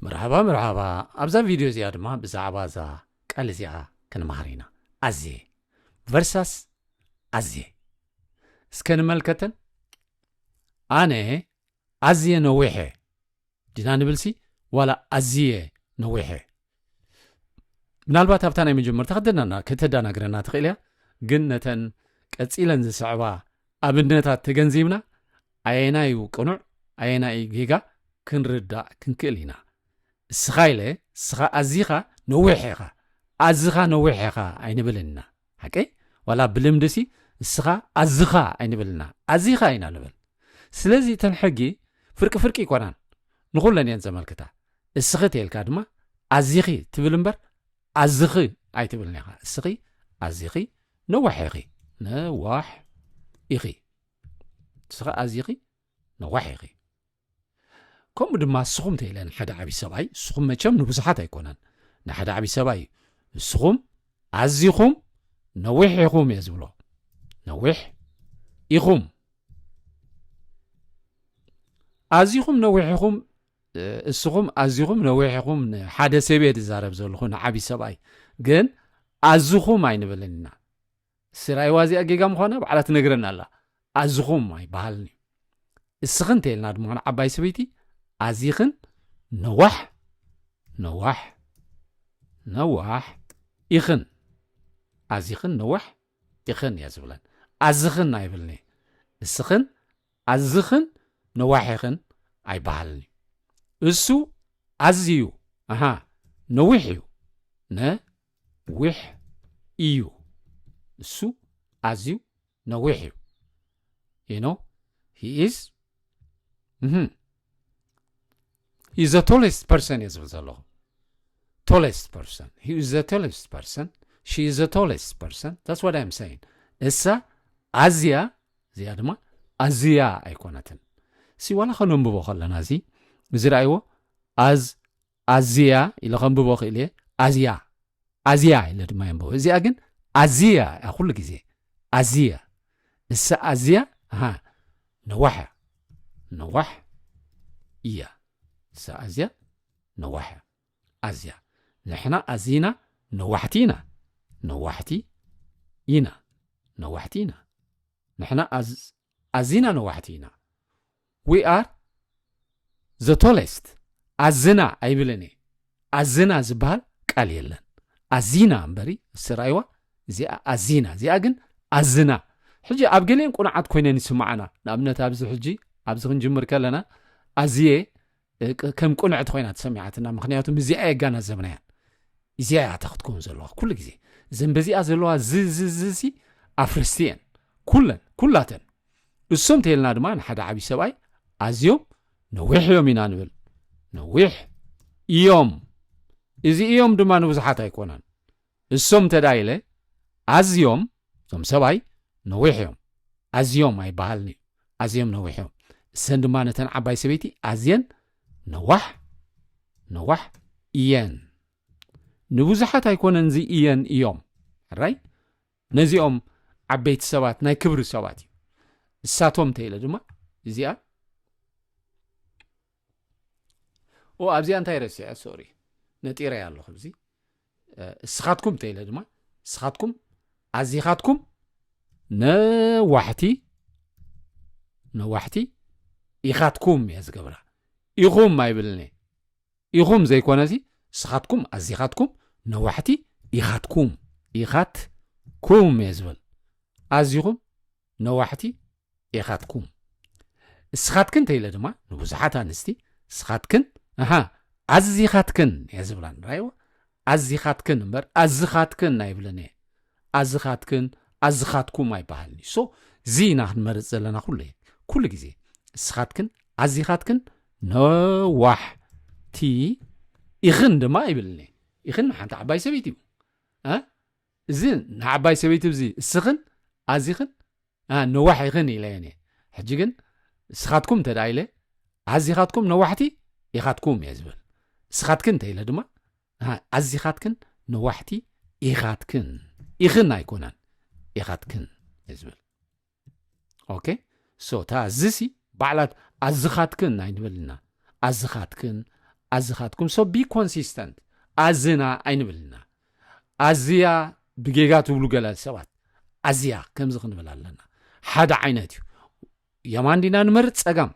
መርሓባ መርሓባ። ኣብዛ ቪድዮ እዚኣ ድማ ብዛዕባ እዛ ቃል እዚኣ ክንመሃር ኢና። ኣዝየ versus ኣዝየ። እስከ ንመልከተን። ኣነ ኣዝየ ነዊሐ ዲና ንብልሲ ዋላ ኣዝየ ነዊሐ? ምናልባት ኣብታ ናይ መጀመርታ ክደናና ከተዳናግረና ትኽእል እያ። ግን ነተን ቀጺለን ዝስዕባ ኣብነታት ተገንዚብና ኣየናይ እዩ ቅኑዕ ኣየናይ እዩ ጌጋ ክንርዳእ ክንክእል ኢና። እስኻ ኢለ እስኻ ኣዚኻ ነዊሕ ኢኻ ኣዝኻ ነዊሕ ኢኻ ኣይንብልን ኢና። ሓቀይ ዋላ ብልምድሲ እስኻ ኣዝኻ ኣይንብልና ኣዚኻ ኢና ንብል። ስለዚ እተን ሕጊ ፍርቂ ፍርቂ ይኮናን ንኹለን እየን ዘመልክታ። እስኺ ተይልካ ድማ ኣዚኺ ትብል እምበር ኣዝኺ ኣይትብልን ኢኻ። እስኺ ኣዚኺ ነዋሕ ኢኺ ነዋሕ ኢኺ እስኺ ኣዚኺ ነዋሕ ኢኺ። ከምኡ ድማ እስኹም ተይለ ንሓደ ዓብዪ ሰብኣይ እስኹም መቸም ንብዙሓት ኣይኮነን ንሓደ ዓብዪ ሰብኣይ እዩ። እስኹም ኣዚኹም ነዊሕ ኢኹም እየ ዝብሎ። ነዊሕ ኢኹም ኣዚኹም ነዊሕ ኢኹም። እስኹም ኣዚኹም ነዊሕ ኢኹም ንሓደ ሰብ እየ ዝዛረብ ዘለኹ ንዓብዪ ሰብኣይ። ግን ኣዝኹም ኣይንብልን ኢና። ስራይዋ እዚኣ ጌጋ ምዃና ባዕላ ትነግረና ኣላ። ኣዝኹም ኣይበሃልን እዩ። እስኽን ተይልና ድማ ንዓባይ ሰበይቲ ኣዚኽን ነዋሕ ነዋሕ ነዋሕ ኢኽን ኣዚኽን ነዋሕ ኢኽን እያ ዝብለን። ኣዝኽን ኣይብልኒ። እስኽን ኣዝኽን ነዋሕ ኢኽን ኣይበሃልን እዩ። እሱ ኣዝዩ ኣሃ ነዊሕ እዩ። ነዊሕ እዩ። እሱ ኣዝዩ ነዊሕ እዩ። You know, he is Mhm. He is the tallest person እየ ዝብል ዘለኹ። Tallest person. He is the tallest person. She is the tallest person. That's what I'm saying. እሳ ኣዝያ እዚኣ ድማ ኣዝያ ኣይኮነትን። ሲ ዋላ ከነንብቦ ከለና እዚ እዚ ረኣይዎ ኣዝ ኣዝያ ኢለ ከንብቦ ክእል እየ። ኣዝያ ኣዝያ ኢለ ድማ የንብቦ። እዚኣ ግን ኣዝያ እያ ኩሉ ግዜ ኣዝያ። እሳ ኣዝያ ኣሃ ነዋሕ እያ ነዋሕ እያ። እሳ ኣዝያ ነዋሕ እያ ኣዝያ። ንሕና ኣዚና ነዋሕቲ ኢና ነዋሕቲ ኢና ነዋሕቲ ኢና። ንሕና ኣዝ- ኣዚና ነዋሕቲ ኢና። We are the tallest. ኣዝና ኣይብልን እየ። ኣዝና ዝበሃል ቃል የለን። ኣዚና እምበሪ ስራይዋ እዚኣ ኣዚና እዚኣ ግን ኣዝና። ሕጂ ኣብ ገሊአን ቁኑዓት ኮይነን ይስምዓና። ንኣብነት ኣብዚ ሕጂ ኣብዚ ክንጅምር ከለና ኣዝየ እ፣ ቅ- ከም ቁንዕቲ ኮይና ተሰሚዓትና። ምክንያቱ እዚኣ የጋናዘብናያን እዚኣ እያ እታ ክትከውን ዘለዋ ኩሉ ግዜ። እዘን በዚኣ ዘለዋ ዝዝዝሲ ኣፍርስቲ እየን ኩለን ኩላተን። እሶም ተይልና ድማ ንሓደ ዓብዪ ሰብኣይ ኣዝዮም ነዊሕ እዮም ኢና ንብል። ነዊሕ እዮም። እዚ እዮም ድማ ንብዙሓት ኣይኮነን። እሶም እንተ ደኣ ኢለ ኣዝዮም እዞም ሰብኣይ ነዊሕ እዮም። ኣዝዮም ኣይበሃልን እዩ። ኣዝዮም ነዊሕ እዮም። እሰን ድማ ነተን ዓባይ ሰበይቲ ኣዝየን ነዋሕ ነዋሕ እየን። ንብዙሓት ኣይኮነን እዚ እየን እዮም። ሕራይ ነዚኦም ዓበይቲ ሰባት ናይ ክብሪ ሰባት እዩ። እሳቶም እንተ ኢለ ድማ እዚኣ ኦ ኣብዚኣ እንታይ ረሲዐ ሶሪ ነጢረያ ኣለኹ ኣብዚ እስኻትኩም እንተ ኢለ ድማ እስኻትኩም ኣዚኻትኩም ነዋሕቲ ነዋሕቲ ኢኻትኩም እየ ዝገብራ። ኢኹም ኣይብልን እየ። ኢኹም ዘይኮነሲ እስኻትኩም ኣዚኻትኩም ነዋሕቲ ኢኻትኩም ኢኻትኩም እየ ዝብል። ኣዚኹም ነዋሕቲ ኢኻትኩም። እስኻትክን ተይለ ድማ ንብዙሓት ኣንስቲ እስኻትክን ኣሃ ኣዚኻትክን እየ ዝብላን ራይዎ። ኣዚኻትክን እምበር ኣዝኻትክን ኣይብልን እየ። ኣዝኻትክን ኣዝኻትኩም ኣይበሃልን እዩ። ሶ እዚ ኢና ክንመርፅ ዘለና ኩሉ ኩሉ ግዜ እስኻትክን ኣዚኻትክን ነዋሕቲ ኢኽን ድማ ኣይብልን እየ። ኢኽን ንሓንቲ ዓባይ ሰበይቲ እዩ። እ? እዚ ንዓባይ ሰበይቲ እዚ እስኽን ኣዚኽን ኣ፣ ነዋሕ ኢኽን ኢለየን እየ። ሕጂ ግን እስኻትኩም እንተ ደኣ ኢለ ኣዚኻትኩም ነዋሕቲ ኢኻትኩም እየ ዝብል። እስኻትክን እንተ ኢለ ድማ ኣ፣ ኣዚኻትክን ነዋሕቲ ኢኻትክን ኢኽን ኣይኮነን ኢኻትክን እየ ዝብል። ኦኬ ሶ እታ እዚሲ ባዕላት ኣዝኻትክን ኣይንበልና። ኣዝኻትክን ኣዝኻትኩም። So be consistent። ኣዝና ኣይንብልና። ኣዝያ ብጌጋ ትብሉ ገለ ሰባት፣ ኣዝያ ከምዚ ክንብል ኣለና። ሓደ ዓይነት እዩ። የማን ዲና ንመርጽ ጸጋም?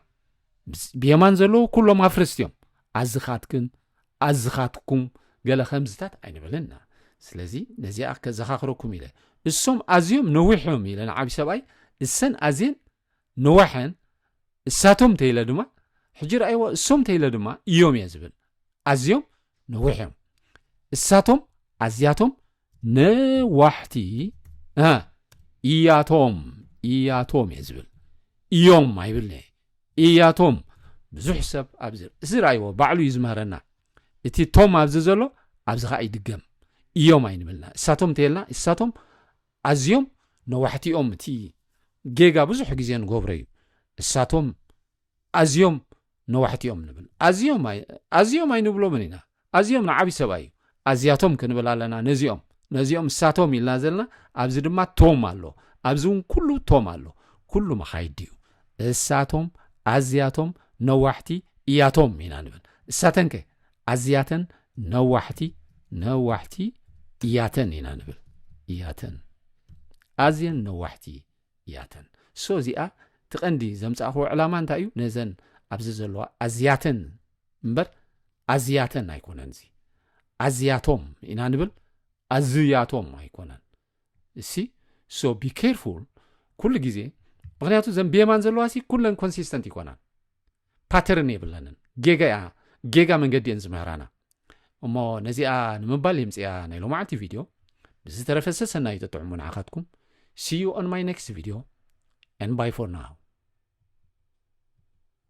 ብስ-፣ ብየማን ዘለዉ ኩሎም ኣፍርስቲ እዮም። ኣዝኻትክን ኣዝኻትኩም ገለ ከምዝታት ኣይንብልና። ስለዚ ነዚኣ ከዘኻኽረኩም ኢለ። እሶም ኣዝዮም ነዊሕ እዮም ኢለ ንዓቢ ሰብኣይ፣ እሰን ኣዝየን ነዋሐን፣ እሳቶም ተይለ ድማ፣ ሕጂ ረኣይዎ፣ እሶም ተይለ ድማ እዮም እየ ዝብል። ኣዝዮም ነዊሕ እዮም። እሳቶም ኣዝያቶም ነዋሕቲ፣ እ፣ እያቶም፣ እያቶም እየ ዝብል። እዮም ኣይብልኒ። እያቶም። ብዙሕ ሰብ ኣብዚ፣ እዚ ረኣይዎ፣ ባዕሉ እዩ ዝምህረና። እቲ ቶም ኣብዚ ዘሎ፣ ኣብዚ ኸዓ ይድገም። እዮም ኣይንብልና። እሳቶም ተይልና፣ እሳቶም ኣዝዮም ነዋሕቲ እዮም። እቲ ጌጋ ብዙሕ ግዜ ንገብሮ እዩ። እሳቶም ኣዝዮም ነዋሕቲ እዮም ንብል። ኣዝዮም ኣይ-፣ ኣዝዮም ኣይንብሎምን ኢና። ኣዝዮም ንዓቢ ሰብኣይ እዩ። ኣዝያቶም ክንብል ኣለና ነዚኦም። ነዚኦም እሳቶም ኢልና ዘለና፣ ኣብዚ ድማ ቶም ኣሎ። ኣብዚ እውን ኩሉ ቶም ኣሎ። ኩሉ መኻይድ ድዩ? እሳቶም፣ ኣዝያቶም፣ ነዋሕቲ፣ እያቶም ኢና ንብል። እሳተንከ? ኣዝያተን፣ ነዋሕቲ፣ ነዋሕቲ፣ እያተን ኢና ንብል። እያተን። ኣዝየን ነዋሕቲ እያተን። So እዚኣ እቲ ቀንዲ ዘምጻእኽዎ ዕላማ እንታይ እዩ? ነዘን ኣብዚ ዘለዋ ኣዝያተን እምበር ኣዝያተን ኣይኮነን። እዚ ኣዝያቶም ኢና ንብል፣ ኣዝያቶም ኣይኮነን። እሲ፣ so be careful ኩሉ ግዜ፣ ምኽንያቱ ዘን ብየማን ዘለዋ ሲ ኩለን ኮንሲስተንት ይኮናን፣ ፓተርን የብለንን። ጌጋ እያ፣ ጌጋ መንገዲ እየን ዝምህራና። እሞ ነዚኣ ንምባል የምፅያ ናይ ሎማዓንቲ ቪድዮ። ብዝተረፈ ሰሰናዩ ጥጥዕሙ ንዓኻትኩም። See you on my next video and bye for now።